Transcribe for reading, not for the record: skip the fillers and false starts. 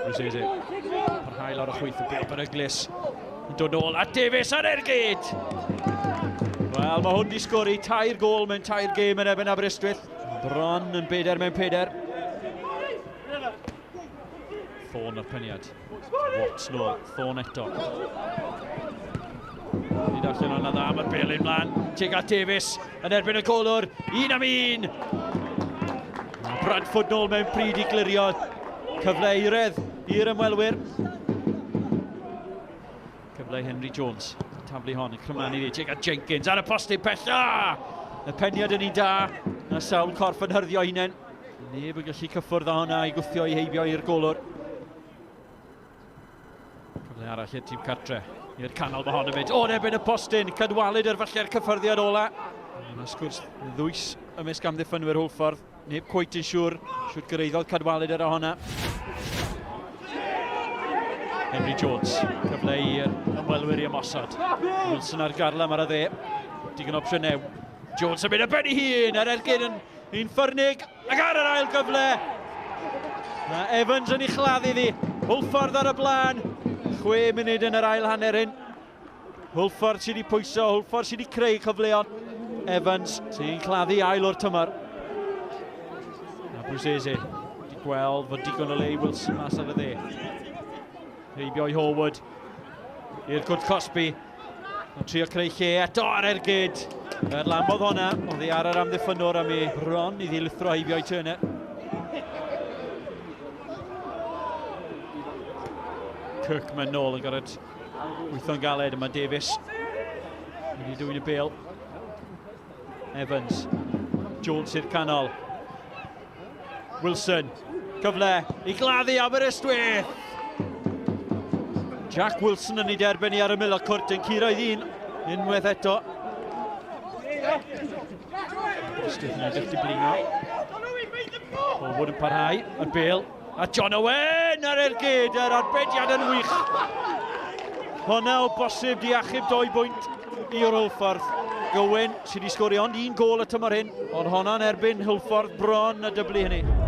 Rosese. Parhau lawr y chwyth y bel beryglus. Yn dod nôl a Davies ar ergyd! Wel, mae hwn di sgori tair gol mewn tair gêm yn erbyn Aberystwyth. Bron yn bedair mewn pedair. Thorne o'r peniad. Watts nôl, Thorne eto. Ni darllen hwnna dda, mae'r bel yn mlaen. Tuag at Davies yn erbyn y golwr. Un am un! Bradford nôl mewn pryd i glirio. Cyfle eiredd i'r ymwelwyr. Cyfle i Henry Jones. Taflu hon yn crymanu iddi. Tuag at Jenkins ar y postyn pella! Y peniad yn un da. Na sawl corff yn hyrddio hunain. Neb yn gallu cyffwrdd â hwnna i gwthio i heibio i'r golwr. Cyfle arall i'r tîm cartre. I'r canol mae hon yn mynd. O, yn y postyn. Cadwalid yr falle'r cyffyrddiad ola. Yna sgwrs ddwys ymysg amddiffynwyr Hwlffordd. Neb cweit yn siŵr. Siwr gyreiddodd Cadwalid ar honna. Henry Jones, cyfle i'r ymwelwyr i ymosod. Wilson ar garlam ar y dde. Digon opsiynau. Jones yn mynd y ben ei hun ar ergyd yn Un ffyrnig, ac ar yr ail gyfle, mae Evans yn ei chladdu iddi. Hwlffordd ar y blaen, 6 munud yn yr ail hanner hyn. Hwlffordd sydd wedi pwyso, Hwlffordd sydd wedi creu cyfleon. Evans sy'n claddu ail o'r tymor. A Brusese wedi gweld fod digon o le i Wilson mas ar y dde. Heibio i Horwood i'r cwrt cosbi. Yn trio creu lle eto ar ergyd. Yr lamodd honna, oddi ar yr amddiffynnwr am ei bron iddi lithro heibio i Turner. Kirkman nôl yn gorfod gweithio'n galed yma Davies. Wedi dwyn y bel. Evans. Jones i'r canol. Wilson, cyfle i gladdu Aberystwyth! Jack Wilson yn ei derbyn i ar ymyl y cwrt yn curo i ddyn unwaith eto. Aberystwyth yn edrych di blino. Forward yn parhau, y bel, a John Owen ar ergyd, yr arbediad yn wych. Honna o bosib di achub doi bwynt i'r Hwlffordd. Gowen sydd wedi sgorio ond un gol y tymor hyn, ond honna'n erbyn Hwlffordd bron a dyblu hynny.